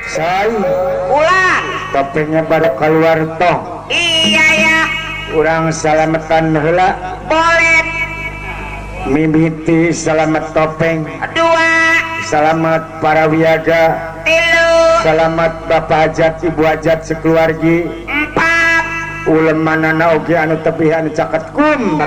Say ulang topengnya baru keluar tong. Iya ya. Urang salamatan heula. Boleh. Mimiti selamat topeng. Dua. Selamat para wiyaga. Tilu. Selamat bapak hajat ibu hajat sekeluargi. Empat. Ulemanana oge anu tepihan caket kum.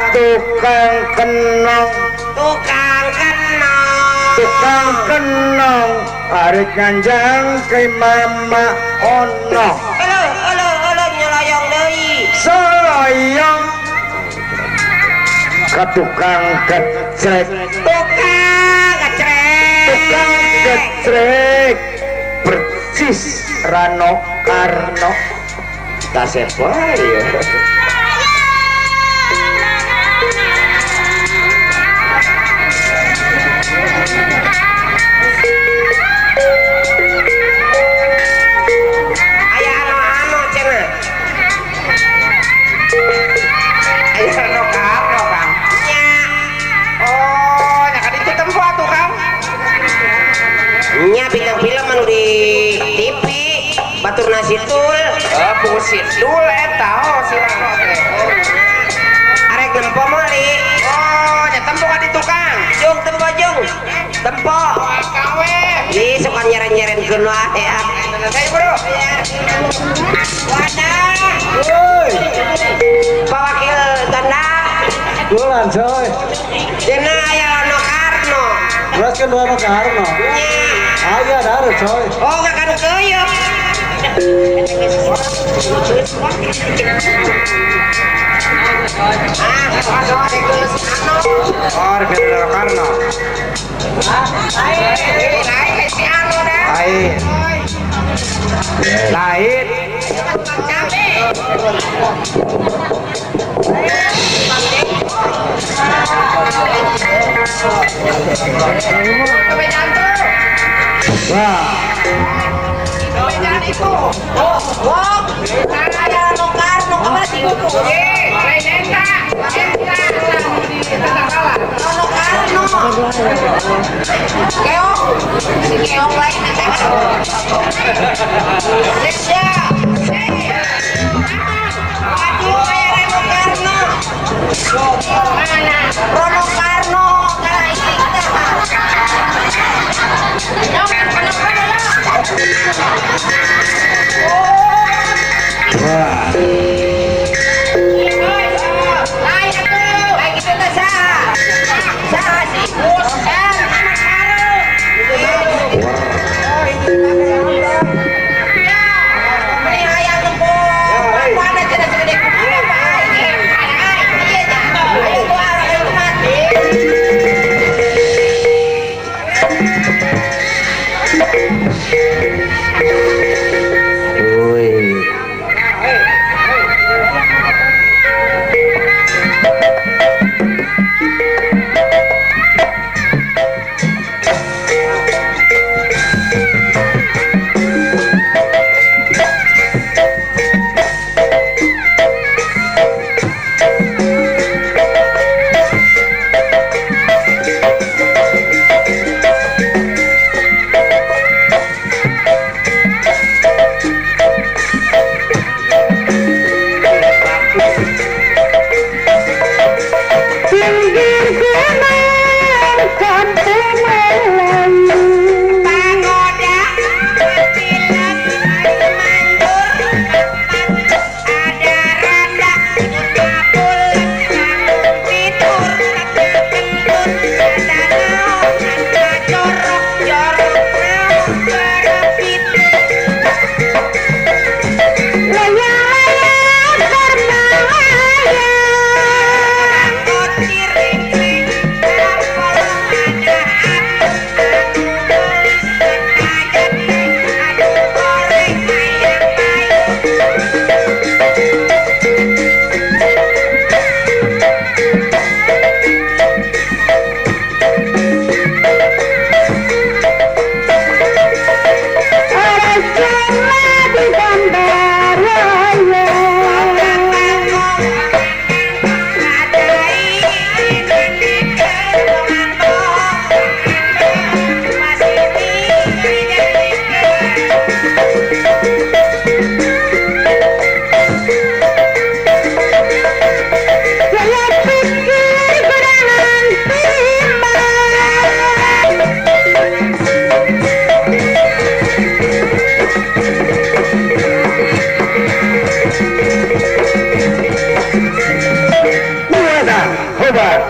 Tukang kenong, tukang kenong, tukang kenong, arek nganjang ke mama ono. Elo, elo, elo, nyeloyong deui. Seloyong ke tukang kecrek, tukang kecrek, tukang kecrek, percis Rano Karno. Tasep wae. Nya bintang film anu di TV batur nasitul busitul eta oh si Rano teh arek nempo meuli. Oh nya tempo ka di tukang jung tempo jung tempo kawe ih suka nyeren-nyerenkeun wae ah. Saya bro wadah woi Pak Wakil Ganda bulan coy dina aya Rano Karno teruskeun Rano Karno nya aya daru coy. Oh gak kanu keuyeup. Oh, Rano Karno. Lain si Anu dah. Lain. Lain. Wah. Itu. Oh, oh. Aya Rano Karno kumaha sih kuku? Lain eta. Eta Rano Karno. Keong. Si keong lain eta. Ya. Aduh, aya Rano Karno. Mana? Rano Karno kalah iki teh. Wah.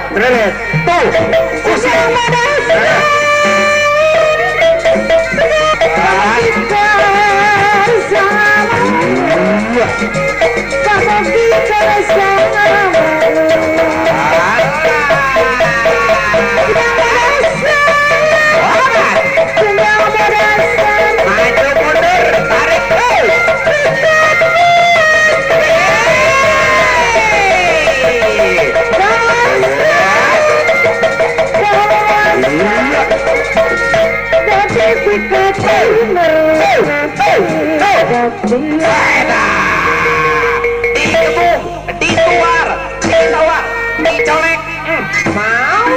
Tres, tuh. Maju mundur, tarik. Dikebung, dituar, ditawar, dicolek, mau.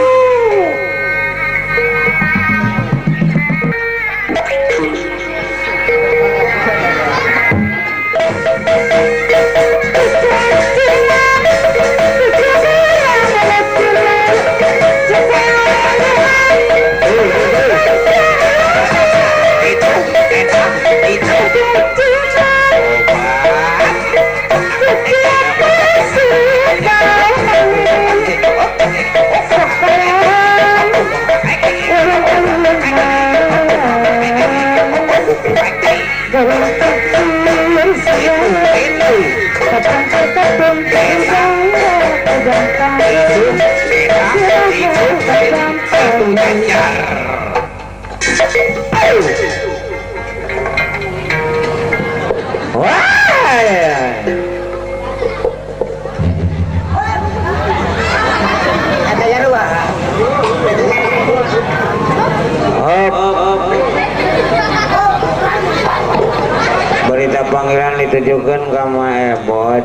Berita panggilan ditujukan ka Ebod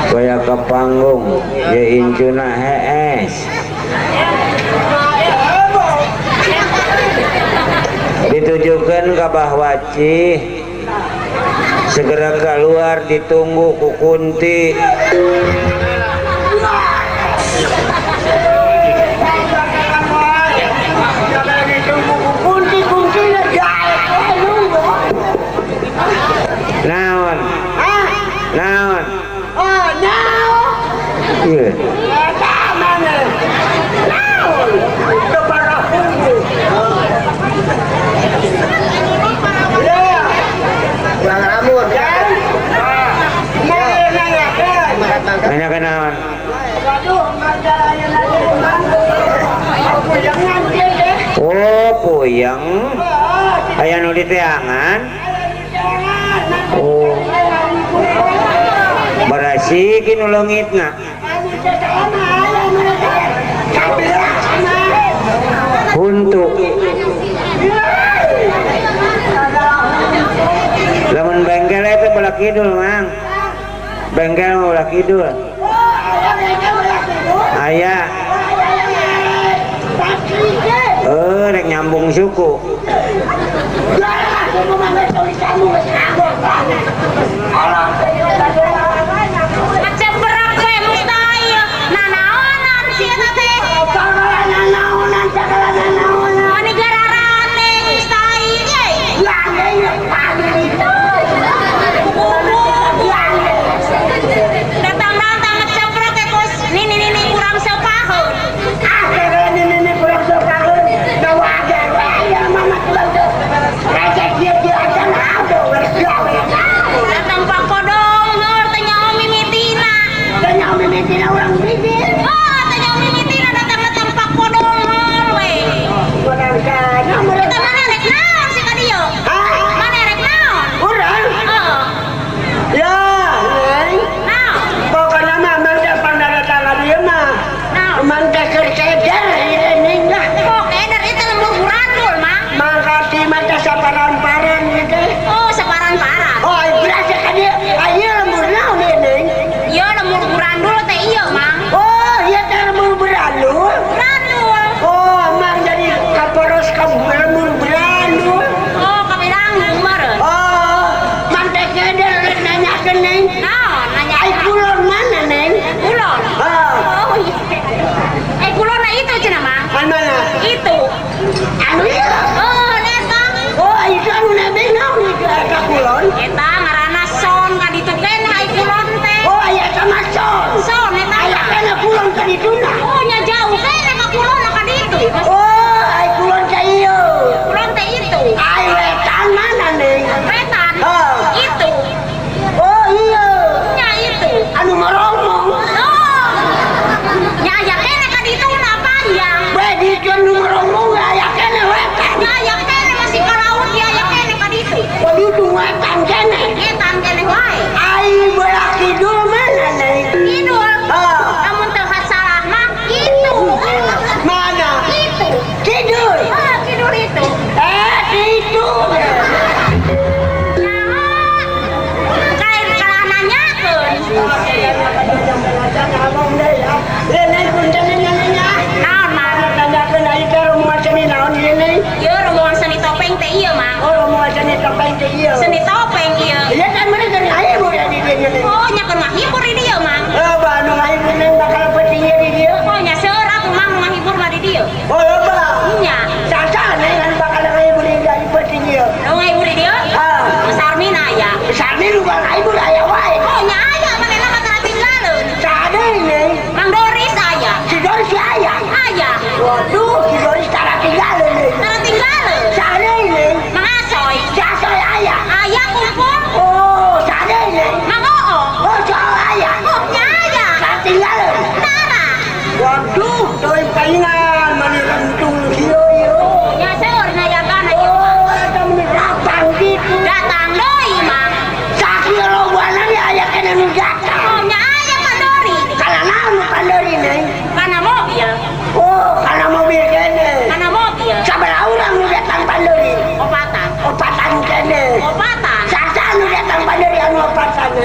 supaya ke panggung ya incuna hees ditujukan ke Bah Waci segera keluar ditunggu ku Kunti. Naon? Naon? Oh, naon? Iya. Naon? Kurang rambut. Nanya ke naon? Oh, puyeng. Aya nu diteangan. Oh. Barasi kinu leungitna. Huntu. Lamun bengkel itu belah kidul, Mang. Bengkel mah belah kidul. Aya. Rek nyambung suku. Macam berak we mustahil. Nanaonan sih eta teh. Nanaonan sagala nanaonan. Ani gararate mustahil ye. Datang-datang ngecemprek teh kos nini-nini kurang sepaheun. Ah, nini-nini kurang sepaheun. Dawa gawe ya mama tulang teh. Raja kieu-kieu acan ado gawe. Datang Pak Kodong heur teh nyaho mimitina. Teh nyaho mimitina urang bibir. Oh, teh nyaho mimitina datang-datang Pak Kodong heur we. Eta mana rek naon sih ka dieu? Mana rek naon? Urang? Heeh. Ya, Neng. Naon? Pokona mah mang teh pandaratang ka dieu mah. Naon? Mang teh keur keder ieu Neng lah. Oh, keder ieu teh lembur burandul, Mang. Mang kati mah teh saparan-paran ieu teh. Oh, saparan-paran. Oh, berasa ka dieu. Ieu lembur naon ieu, Neng? Ieu lembur burandul teh ieu, Mang. Oh, ieu teh lembur burandul. Burandul. Oh, mang jadi kaporos ka lembur burandul. Oh, kapirang meureun. Oh, mang teh keder rek nanyakeun, Neng. Naon nanya? Ai kulon mana, Neng? Kulon. Ah. Oh, iya. Eh, kulon itu cenah, Mang. Anu mana? Itu. Anu ieu? Oh, eta. Oh, itu anu nebeng naon ieu eta kulon? Eta ngaranna son ka ditu keneh ai kulon teh. Oh, aya eta mah son. Son eta. Aya kana kulon ka dituna.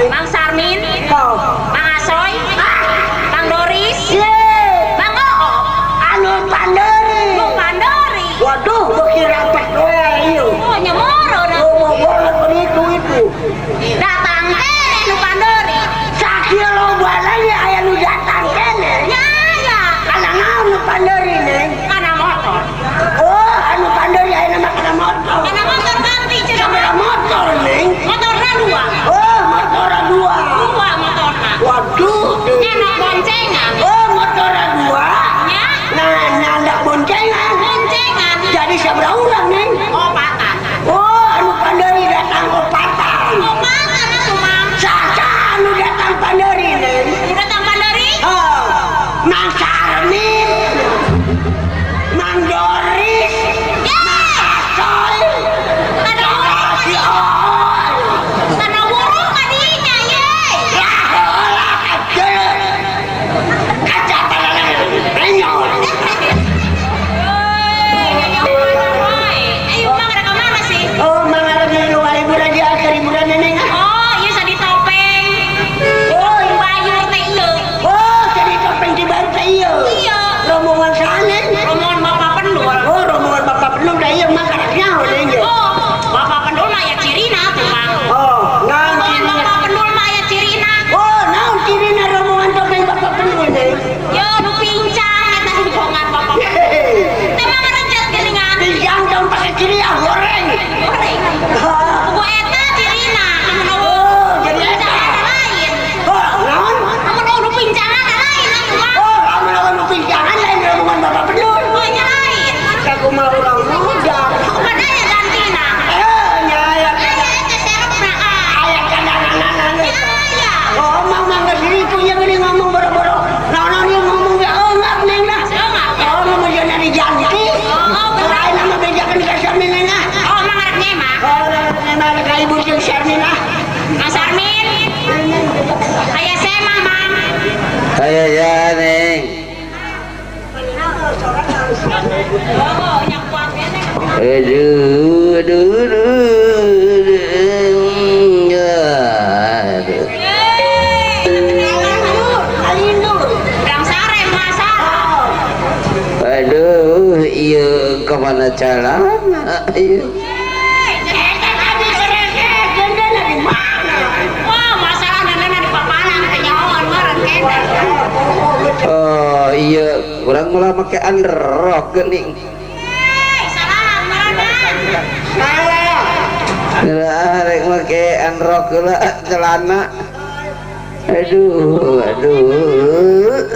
Mang Sarmin, Mang Asoy, Mang Doris, Mang Oo, anu Panderi. Nu Panderi. Waduh, beuki rapat we ieu. Oh, nya moro dah. Oh, banget begitu itu. Datang keneh nu Panderi. Sakieu lobana ge aya nu datang keneh. Nya aya. Kana naon nu Panderi, Neng? Kana motor. Oh, anu Panderi aya nama kana motor. Kana motor ganti cenah. Sabaraha motor, Neng? Motorna dua. Oh, motorna dua. Dua motorna. Waduh. Nyandak boncengan. Oh, motorna dua. Nya. Nah, nyandak boncengan. Boncengan. Jadi sabaraha urang, Neng? Opatan. Oh, anu Panderi datang opatan. Opatan atuh, Mang. Saha anu datang Panderi, Neng? Nu datang Panderi? Oh, Mang Sarmin, Mang Doris, Mang Asoy, Kana wuruh si Oon. Kana wuruh ka dinya ye. Lah, heula kajeun. Kaca penyol. Ayo, Mang ada ka mana sih? Oh, Mang ada di luar hiburan di akhir hiburan neneng ah. Oh, iya sadi topeng. Oh, Bayur teh ieu. oh, jadi topeng di baru teh ieu. Iya. Rombongan sana. Rombongan Bapak Pendul. Oh, rombongan Bapak Pendul teh ieu mah karak nyaho deui ge. Oh, Bapak Pendul mah aya cirina tuh, Mang. Oh, naon Rombongan cirina? Bapak Pendul mah aya cirina. Oh, naon cirina rombongan topeng Bapak Pendul deui? Yo, nu pincang eta rombongan Bapak Pendul. Teh mah ngarecet geuningan. Pincang tong pake ciri ah goreng. Goreng. Ah. Buku eta cirina, lamun eueuh Oh, jadi eta. pincangan lain. Oh, naon? Lamun eueuh nu pincangan lain atuh, Mang. Oh, lamun eueuh nu pincangan lain rombongan Bapak Pendul. Oh, nya lain. Sakumaha urang budak. Kumaha aya gantina? Eh, nya aya Aya eta serepna ah. aya kadanganana. Nya aya. Oh, mang mang geus ditu nya geuning ngomong boro-boro. Naon-naon ieu ngomong ge eungap neng lah. Eungap, ya? Oh, mun jeung ari janti. Oh, bener. Lain nama bejakeun ka Sarmin neng ah. Oh, Mang arek nyemah. Oh, neng mah ka ibu jeung Sarmin ah. Mang Sarmin, aya semah, Mang. Aya ya, Neng. Oh, nya kuat ya, Neng. Aduh, aduh, aduh, aduh. Alindur. Urang sare masalah. Aduh, iya kemana calana? Iya. Eta tadi geresek gendena di mana? Wah, masalah nenek di papanan teh nyahoan meureun kene. Oh, iya, urang malah make underrock geuning. Salah meureun. Salah. Lah, rek make unrock heula celana. Aduh, aduh.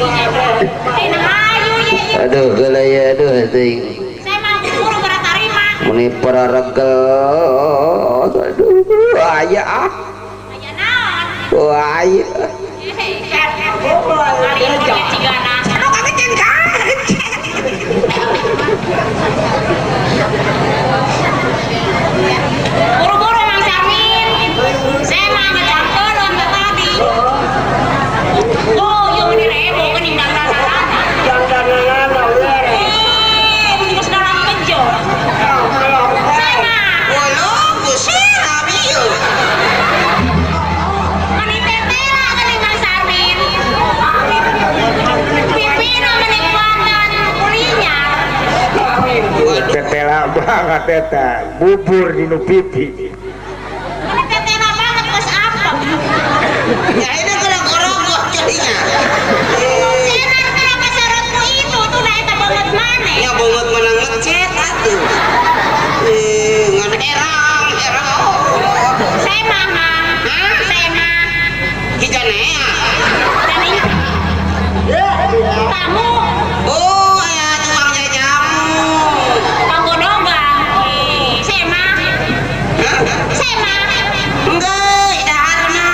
Tina hayu ye ieu. Aduh, heula ya, aduh teuing. Saya mah buru gara tarima. Meni pararegel. Aduh, aya ah. Aya naon? Wah, aya. Kali ini cigana. Aduh, kaget kaget. Buru-buru Mang Sarmin. Saya mah ngejangkeun teh tadi. Oh, ieu meni rebo geuning dangdanana. Dangdanana we. Eh, geus dalam bejo. Saya mah Walau kusira bieu. meni tetela geuning Mang Sarmin. Pipina meni kuatan kulinya. Tetela banget eta, bubur di nu pipi. Meni tetela banget geus apem. Ya ini kena gorogok jadinya. Cenah kenapa syaratmu itu tuh nah eta banget maneh. Ya banget menang ngecet atuh. Eh, ngan erang, erang. Saya mah, Mang. Saya mah. Kijanea. Dan ini tamu Oh, aya tukang jajamu. panggodogan. Saya mah. Hah? Saya mah. Enggak, daharna.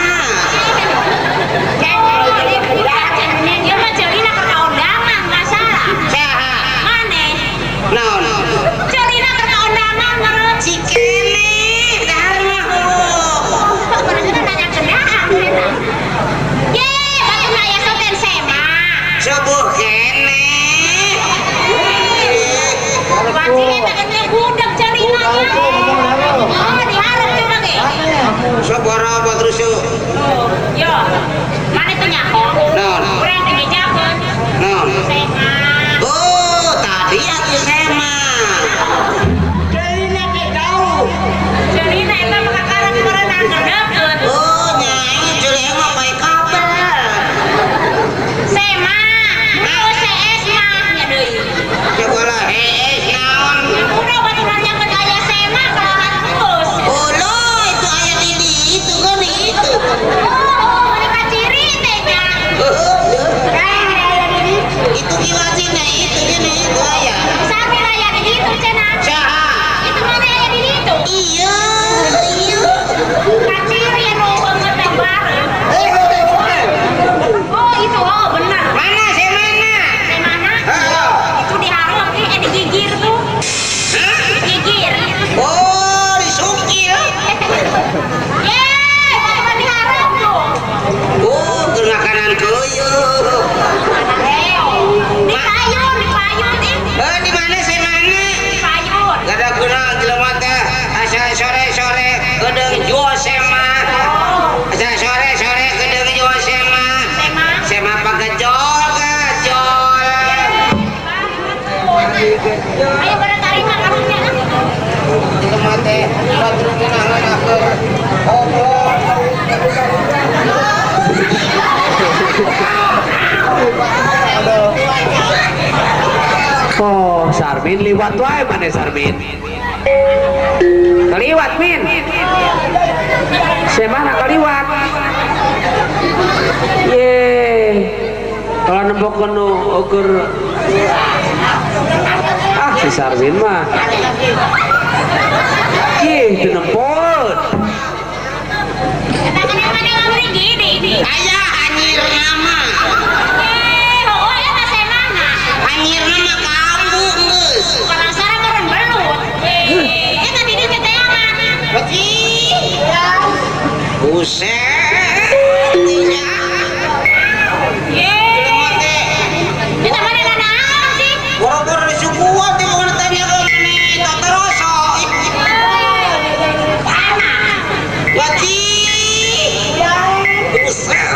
Gedeng Josema. Sore-sore gedeng Josema. Sema pagejol gejol. Ayo bareng tarima karunya. Mate batur kenangan aku. Oh, Sarmin liwat wae mana Sarmin? Kaliwat min. Semana kaliwat? Ye. Kalau nembok kono ukur. Ah, si Sarmin mah. Ih, teu nempot. Aya anjir nama. Anjir nama kambu geus. Penasaran meureun belut. Eta di dieu teh teangan. Buset. Iya. Ye. Eta mana nanaon sih? Boro-boro disuguhan teh mun tanya ka maneh tataroso. Wati. Buset.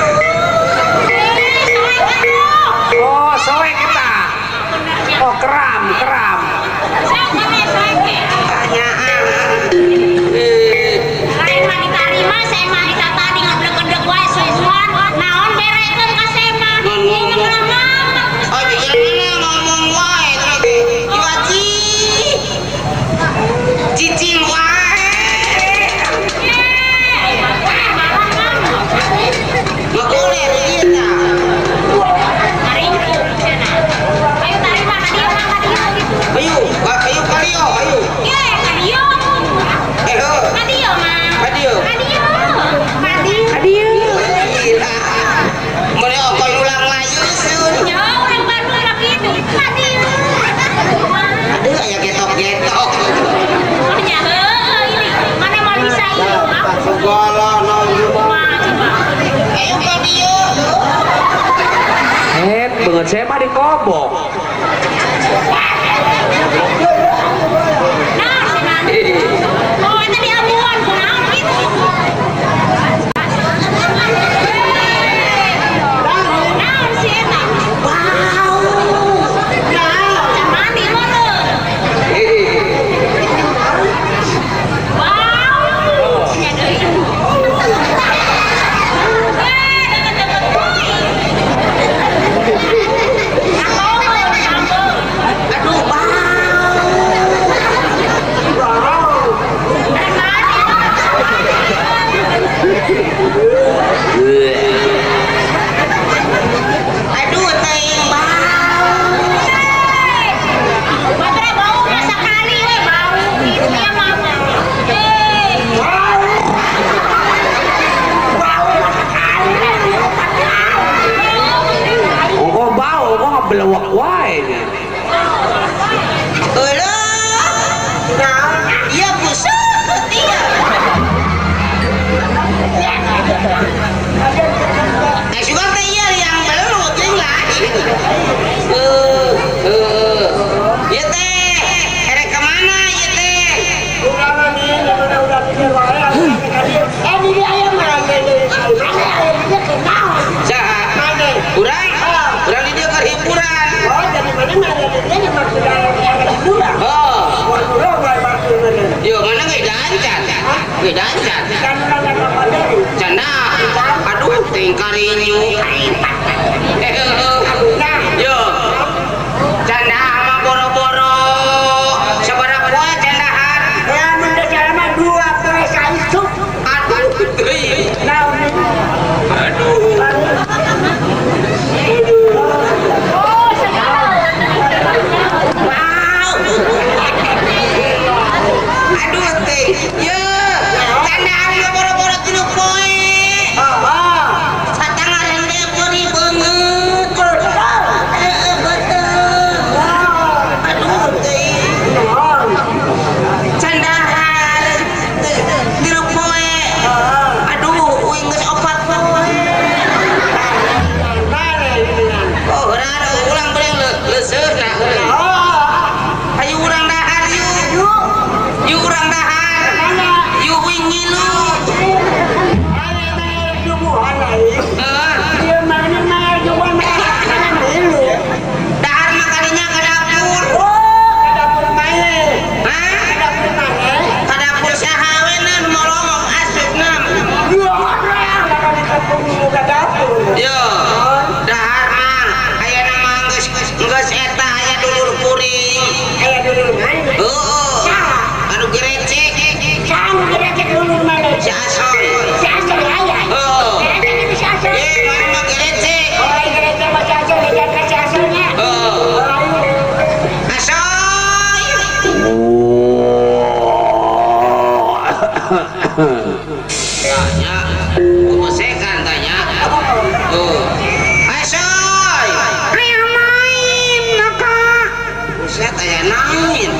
Oh, soek eta. Oh, keram, keram. Lain mah ditarima, saya mah tadi ngableg-ngedeg wae suguhan. Naon berekeun ka sema. Ieu mah Oh, jadi ngomong wae terus. Wati. Cicing wae. Ngagoler ieu tah. Ayo tarima ka dieu mah ka dieu gitu. Ayo, ayo ka dieu, ayo. Ye, ka dieu. Eh, heuh. Ka dieu mah. Ka dieu. Ka dieu. Ka dieu. Ka dieu. Gila. Mun okoy ulang layusun. Nya urang Bandung mah kitu. Ka dieu. Aduh, aya getok-getok. Nya heueuh ini. Mana mau bisa ieu mah. Segala naon Kumaha coba. Ayo ka dieu. Het, beungeut saya mah dikobok. Naon cenah? Oh, eta diamuan kunaon kitu. Naon sih eta? Bau. Can mandi meureun. Bau. Nya deui. Eh, deket-deket deui. Ampun, ampun. Aduh, bau. Can mandi. Aduh, teuing bau. Batra bau mah sakali we bau kitu ya mah. Eh. Oh, bau, kok ngabelewak wae nya. Eueuh. Naon? Ieu buset ieu. Eh, sugan teh ieu yang belut jeung lain. Heuh, heuh. Ieu teh erek ka mana ieu teh? Saha? Urang? Urang di dieu keur hiburan. Oh. Yo, mana geus dancan? Geus dancan. Canda. Aduh, teuing karinyu. Eh, heuh. Yo. Canda mah boro-boro. Sabaraha poe candahan? Aduh, teuing. Aduh. Oh, segala. Wow. Aduh teh. Ye, candaan mah boro-boro tilu poe. Satangaren ge peurih beungeut. Si Asoy. Si Asoy aya. Heeh. Si Asoy. Eh, mana mah gerecek. Oh, gerecek mah si Asoy, gerecek si Asoynya. Heeh. Asoy. Tanya, kumasekan tanya. Tuh. Asoy. Aya main naka. Buset aya nain.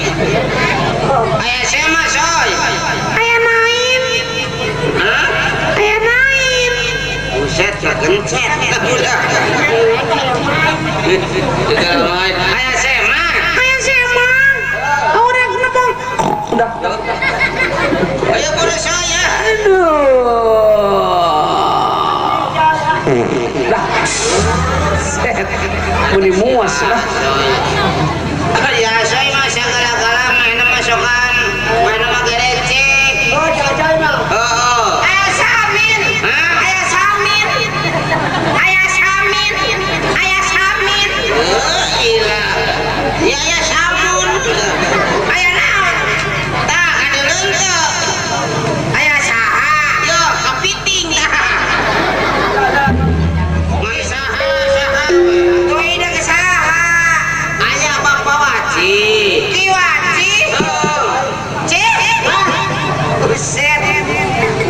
Aya sema soy. Aya nain. Hah? Aya nain. Buset kegencet udah. Main. Aya sema. Aya sema. Urang nembong. Udah. Ayo buru saya. Aduh. Lah. Set. Meni muas lah. Ya saya mah segala-gala main masukan, main mah gerecek. Oh, jajai mah. Heeh. Aya Samin. Hah? Aya Samin. Aya Samin. Aya Samin. Oh, gila. Ya aya sabun. Aya naon? Tah kadeuleu teu. Aya saha? Yo, kapiting tah. Ngan saha saha. Tuh ida ke saha? Aya Bapak Waci. Ki Waci. Heeh. Cih. Buset.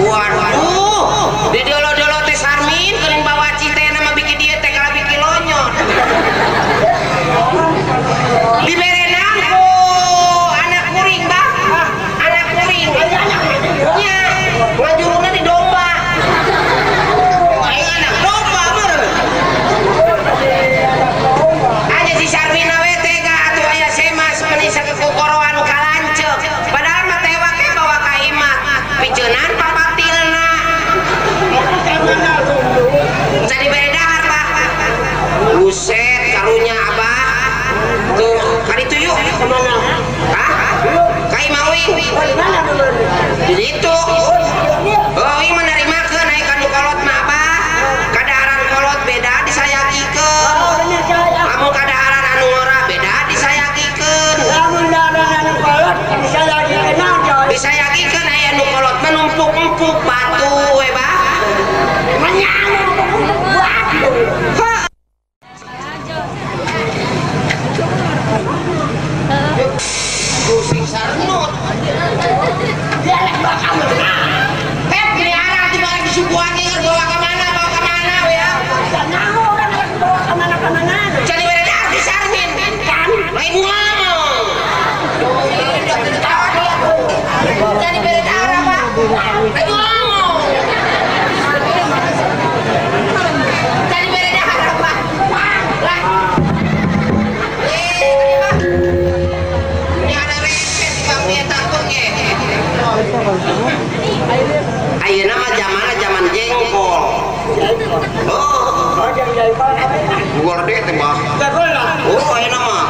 Waduh, di dolo-dolo teh Sarmin geuning Bawaci teh nama bikin dia teh kalah bikin lonyon. Dibere nangko anak kuring bah. Anak kuring. Nya, ngajuruna di domba. Aing anak domba meureun. Aya si Sarmin we tega atuh aya semas menisa kekokoroan kalanceuk. Padahal mah tewak ge bawa ka imah. Piceunaan papatilna. Jadi bere dahar bah. Buset karunya abah. Tuh, kaditu yuk. Kemana? Hah? Ka imah uing. Oh, di mana dulu? Di ditu. Oh, uing mah narimakeun aya ka nu kolot mah abah. Kadaharan kolot beda disayagikeun. Oh, bener saya. Lamun kadaharan anu ngora beda disayagikeun. Lamun anu kolot bisa lagi kenal coy. Disayagikeun aya nu kolot mah numpuk-numpuk batu we bah. Menyang batu. Heuh. Pusing sarnut. Dia lek bakal menang. Pep gini arah di mana disuguhan ge bawa ke mana we ya. Nyaho orang lek bawa kemana kemana. Jadi bere dahar di Sarmin. Kan Lain ngomong. Jadi bere dahar apa? Lain ngomong. Jadi bere dahar apa? Lah. Eh, tadi mah. Ini ada resep Bang Mia takut ge. Ayeuna mah zamanna zaman jengkol. Oh, oh jangan jadi gorde teh bah. Jengkol lah. Oh, ayeuna mah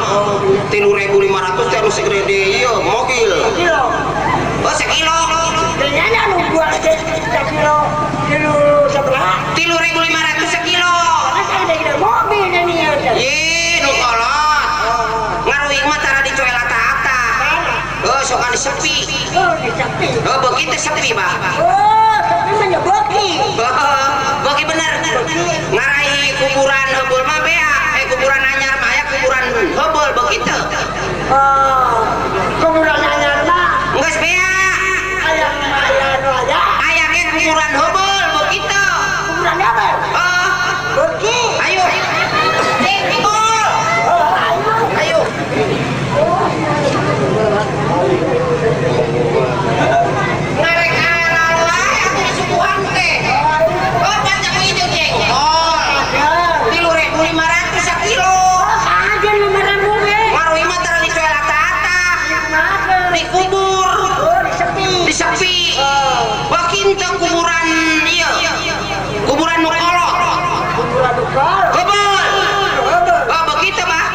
3.500 teh anu segede ieu mobil. Kilo. Oh, sekilo. Kayaknya anu gua kilo kilo sebelah. 3.500 sekilo. Masa ada di mobil ini ya. Ih, nu kolot. Ngaruing mah tara dicoel ata-ata. Oh, sokan sepi. Oh, disepi. Oh, begitu sepi, bah. Oh, sepi mah nyeboki. Beuki bener. Ngarai kuburan heubeul mah bea. Kuburan anyar mah aya kuburan heubeul begitu. Oh, kuburan anyar mah geus bea. Aya aya anu aya. Aya ge kuburan heubeul begitu. Kuburan heubeul. Oh, beuki. Ayo. Jengkol. Oh, ayo. Ayo. Ngarek aral wae atuh disuguhan teh. Oh, panjang hijau jengkol. 3.500 sakilo. Aja 5.000 ge. Ngaruhi mah tara dicoel ata-ata. Dikubur. Oh, disepi. Disepi. Beuki teu kuburan ieu. Kuburan nu kolot. Kuburan nu kolot. Heubeul. Oh, begitu bah.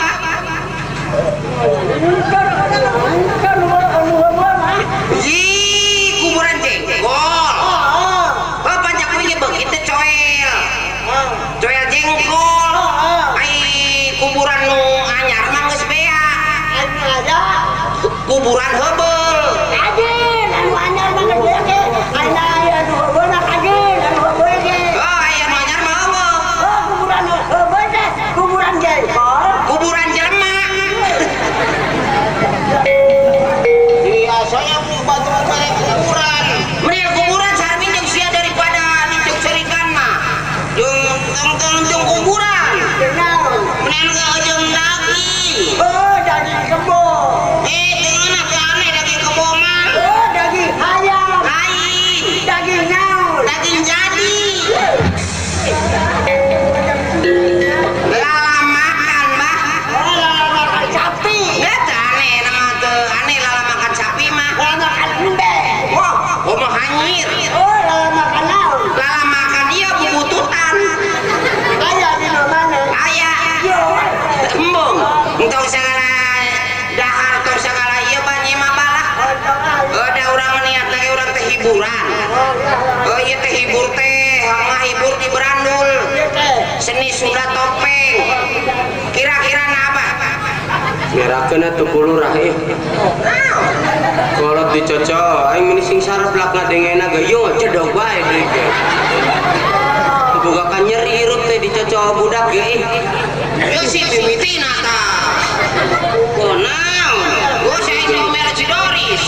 Ih, kuburan jengkol. Oh, panjang punya begitu coel. Coel jengkol. Ai kuburan nu anyar mah geus bea. Kuburan heubeul. Anu anyar mah geus bea ge. Aya anu Hiburan. Oh ieu teh hibur teh, ngahibur di Berandul. Seni Sunda topeng. Kira-kira na apa? Ngerakeun atuh ku lurah ieu. Kolot dicocok, aing meni sing sarep lak ngadengena ge yo cedok bae deui ge. Boga ka nyeri hirup teh dicocok budak ge ih. Yo si mimitina tah. Kunaon? Gua si aing ngomel si Doris.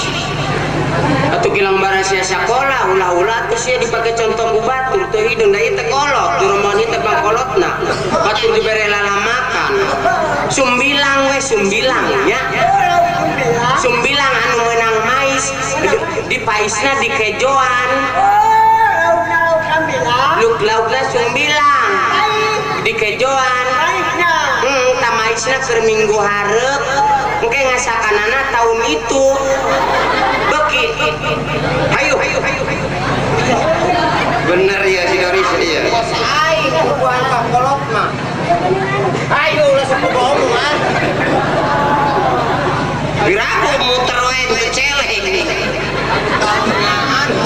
Atuh kilang bara sia sakola ulah-ulah atuh sia dipake contoh ku batur teu hideung da ieu teh kolot, rombongan ieu teh pangkolotna. Batur dibere lalamakan. Sumbilang we sumbilang nya. Sumbilang anu meunang mais dipaisna dikejoan. Luk laukna sumbilang dikejoan. Tah maisna keur minggu hareup engke ngasakanana taun itu. Beuki. Hayu hayu hayu. Bener ya si Doris ya. Kos aing bukan kakolot mah. Ayo ulah sok ngomong ah. Biraku muter wae teu celeng.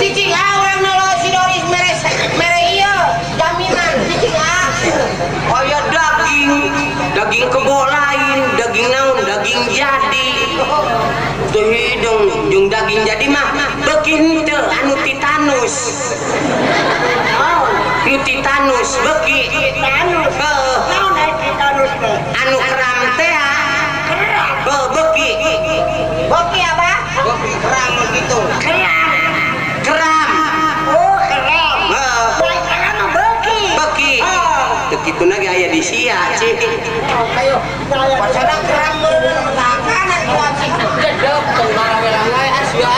Cicing ah urang nolong si Doris mere mere ieu jaminan cicing ah. Aya daging, daging kebo lain, daging naon, daging jadi. Teu hideung jeung daging jadi mah beuki henteu anu titanus. Nu titanus beuki. Titanus. Heuh. Naon ai titanus teh? Anu keram teh Keram. Heuh beuki. Beuki apa? Beuki keram gitu. Keram. Keram. Oh, keram. Heuh. Lain keram mah beuki. Beuki. Oh. Teu kituna ge aya di sia cih. Ayo, Pasana keram meureun makanan kuat sih. Jedok tong marawelang wae sia.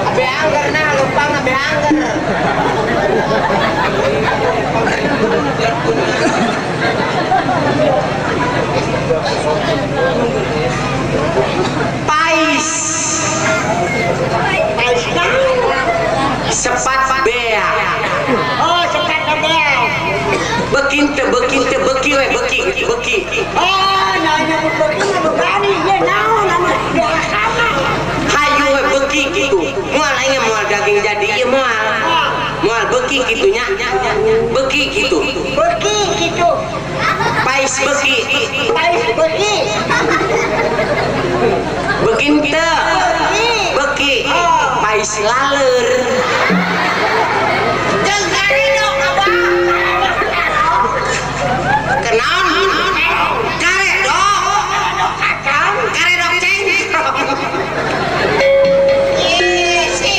Abe angger nah lupa abe angger. Pais. Pais naon? Sepat bea. Oh, sepat bea. Beuki teu beuki teu beuki we beuki beuki. Oh, nanya beuki mah berani ye naon anu bea kana. Hayu we beuki kitu. Moal aing moal daging jadi ieu moal. Moal beuki kitu nya. Beuki kitu. Beuki kitu. Pais beuki. Pais beuki. Beuki teu. Beuki. Pais laleur. Jeung karedok abah. Kenaon? Karedok. Kacang. Karedok cengkrong. Ih, si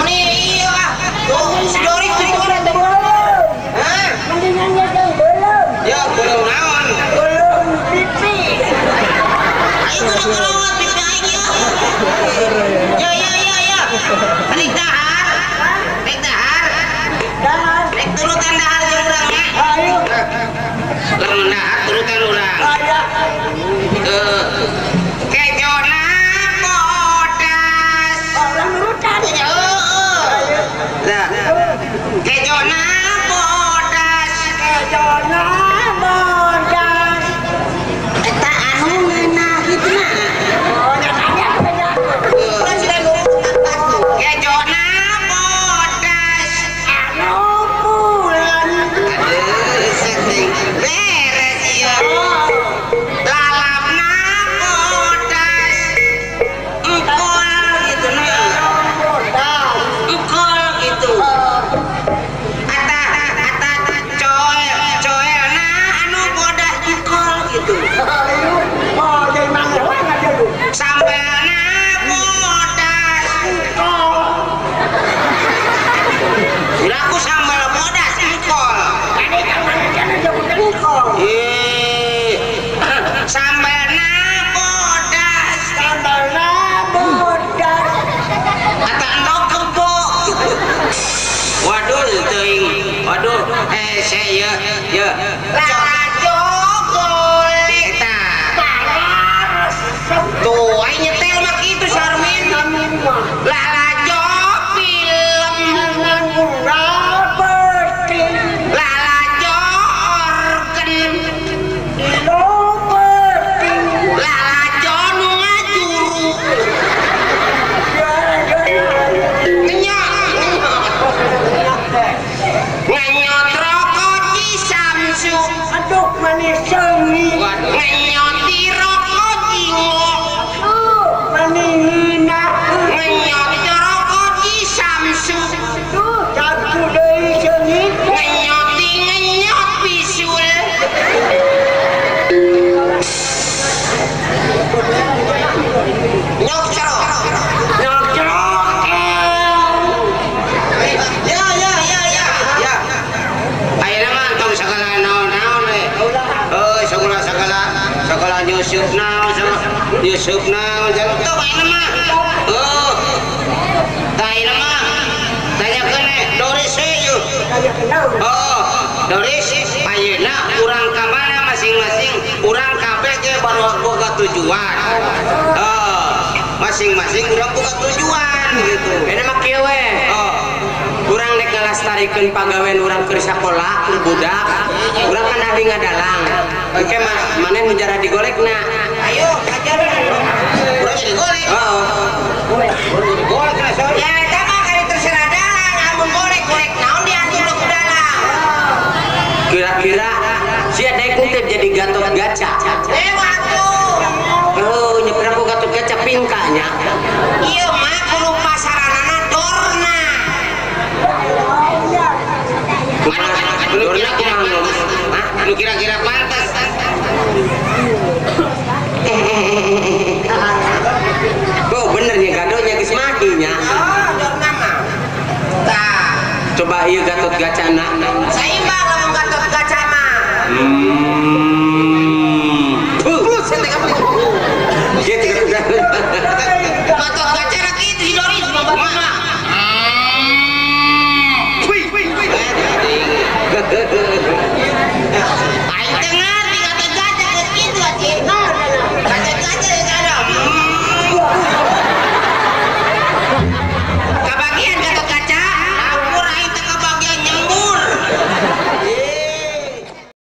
meni ieu ah. Tuh si Doris tuh Mendingan belum. Hah? Mendingan ye jeung belum. Ya belum naon? Belum pipi. Ayo kudu pipi aing ieu. Ya ya ya ya. Rek dahar. Rek dahar. Dahar. Rek turutan dahar jeung urang nya. Ayo. Lamun dahar turutan urang. Aya. Kejona bodas. Orang nurutan. Heeh. Lah. Kejona bodas. Kejona bodas. Eta anu ngeunah kitu na. Oh, nya tanya. Urang sudah nurutan. Kejona Oh, Doris, ayeuna urang ka mana masing-masing, urang kabeh ge baru boga tujuan. Oh, masing-masing urang boga tujuan gitu. Ini mah kieu we. Oh, Urang rek ngalestarikeun pagawean urang keur sakola, keur budak. Urang kan ahli ngadalang. Engke maneh nu jarah digolekna. Ayo, ajar. Urang jadi golek. Oh. Urang jadi golek lah, Soy. Ya eta mah kali terserah dalang, amun golek-golek naon diatur ku dalang. Kira-kira sia daek teh jadi Gatot Gaca. Eh atuh. Oh, nyebrang ku Gatot Gaca pingkanya. Ieu mah kudu pasaranana dorna. Dorna kumaha ngomong? Hah? Nu kira-kira pantas. Oh, bener nya gadonya geus mahinya. Oh, dorna mah. Tah, Coba ieu Gatot Gacana. saya